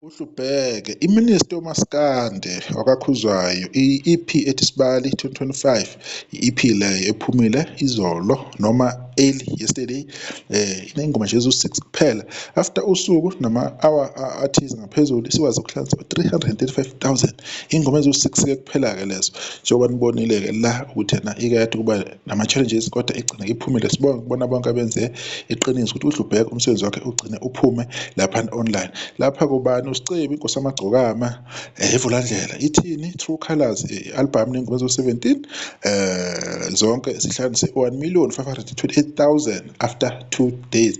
Uhlubheke iMinister yoMaskandi wakaKhuzwayo i-EP ethi Sibali 2025, i-EP leyo ephumile izolo noma early yesterday, iney'ngoma nje eziwu-6 kuphela. After usuku nama-hour athize ngaphezulu isikwazi ukuhlanganisa 335,000, iy'ngoma eziwu-6-ke kuphela-ke lezo. Njengoba nibonile-ke la ukuthi ena ikade kuba nama-challenges kodwa igcine iphumile. Sibonge kubona bonke abenze iqiniso ukuthi uDlubheke umsebenzi wakhe ugcine uphume lapha online. Lapha kubani uSicebi Inkosi Amagcokama, Ivulandlela ithini True Colors, i-album nengoma eziwu-17, zonke zihlanganise 1,528,000 after 2 days,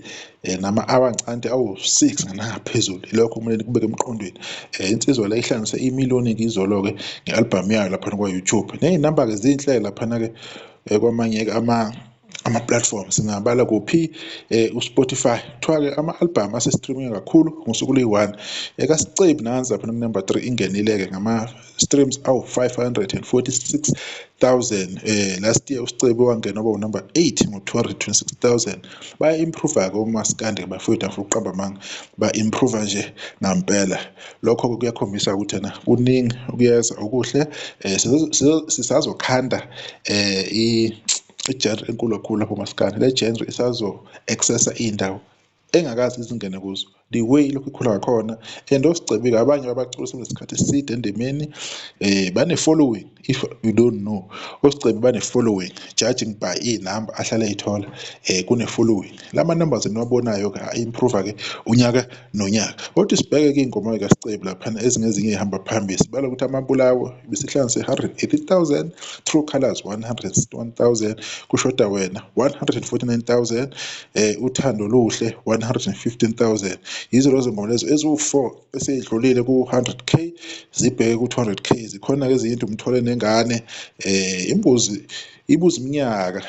nama-hour ncante awu-6 nangaphezulu. Ilokho kumele kubeke emqondweni. Insizwa la ihlanganise imiliyoni izolo-ke nge-album yayo laphana kwa-YouTube. Ney'namba-ke zinhle laphana-ke, kwamanye-ke ama-platform singabala kuphi, uSpotify. Kuthiwa-ke ama-album ase-streaming kakhulu ngosuku luyi-1 ekaSicebi nansi lapha number 3 ingenile-ke ngama-streams awu-546,000. Last year uSicebi wangena waba unumber 8 ngo-226,000. Baya-improve-ke omaskandi bafowethu, angifuni ukuqamba amanga, ba-improve nje ngampela. Lokho-ke kuyakhombisa ukuthi ena kuningi okuyeza okuhle, sisazokhanda i-genre enkulu kakhulu lapho maskandi. Le genre isazo-accessa iy'ndawo engakaze izingene kuzo, the way lokhu ikhula ngakhona. And oSicebi-ke abanye babaculi sebenesikhathi eside endimeni, bane-following. If you don't know, oSicebi bane-following judging by iy'namba ahlale ey'thola, kune-following. Lama numbers eniwabonayo-ke a-improve-ke unyaka nonyaka. Kodwa sibheke-ke iy'ngoma kaSicebi laphana ezingezinye ey'hamba phambili, sibala ukuthi Amabulawo ibisihlanganise 180,000, True Colors 161,000, Kushoda Wena 149,000, Uthando Luhle 115,000. Yizo lezo ngoma lezo eziwu-4 esey'dlulile ku-100K zibheke ku-200K. Zikhona-ke ezinye into umthole nengane, imbuzi ibuza iminyaka,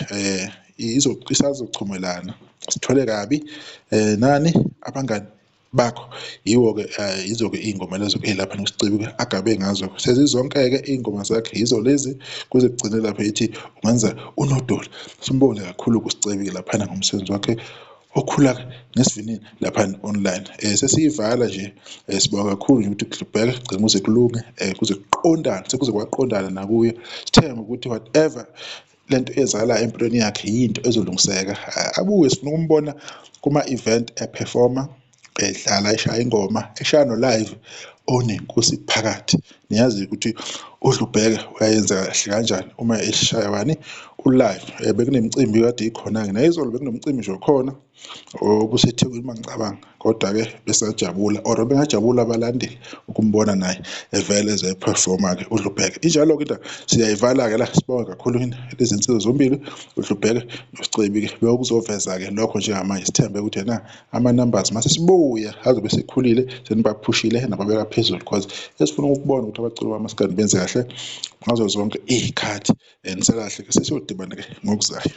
isazochumelana sithole kabi, nani abangani bakho yiwo-ke, yizo-ke iy'ngoma lezo ey'lapha noSicebi-ke agabe ngazo. Sezizonke-ke iy'ngoma zakhe yizo lezi kuze kugcine lapha ethi ungenza unodoli. Simbonge kakhulu kuSicebi-ke laphana ngomsebenzi wakhe okhula ngesivinini laphana online. Sesiyivala nje, sibonga kakhulu nje ukuthi kuhlubheka kugcine kuze kulunge, kuze kuqondane, sekuze kwaqondana nakuye. Sithembe ukuthi whatever lento eyenzakalayo empilweni yakhe yinto ezolungiseka, abuye sifuna ukumbona kuma-event eperforma, edlala, eshaya ingoma, eshaya no-live onenkosi phakathi. Niyazi ukuthi uDlubheke uyayenza kahle kanjani uma eshaya wani u-live. Bekunemicimbi kade ikhona-ke nayizolo, bekunomcimbi nje okhona obuseThekwini uma ngicabanga, kodwa-ke besajabula or bengajabula abalandeli ukumbona naye evele ezeperforma-ke uDlubheke. Injalo-ke indaba, siyayivala-ke la. Sibonge kakhulu lezi nsizwa zombili, uDlubheke noSicebi-ke, bekuzoveza-ke lokho njengamanje. Sithembe ukuthi ena ama-numbers mase sibuya azobe sekhulile, senibaphushile nababeka phezulu, because esifuna ukukubona ukuthi abaculi bamaskandi benze kahle ngazo zonke iy'khathi. Nisalahle-ke, sesiyodibana-ke ngokuzayo.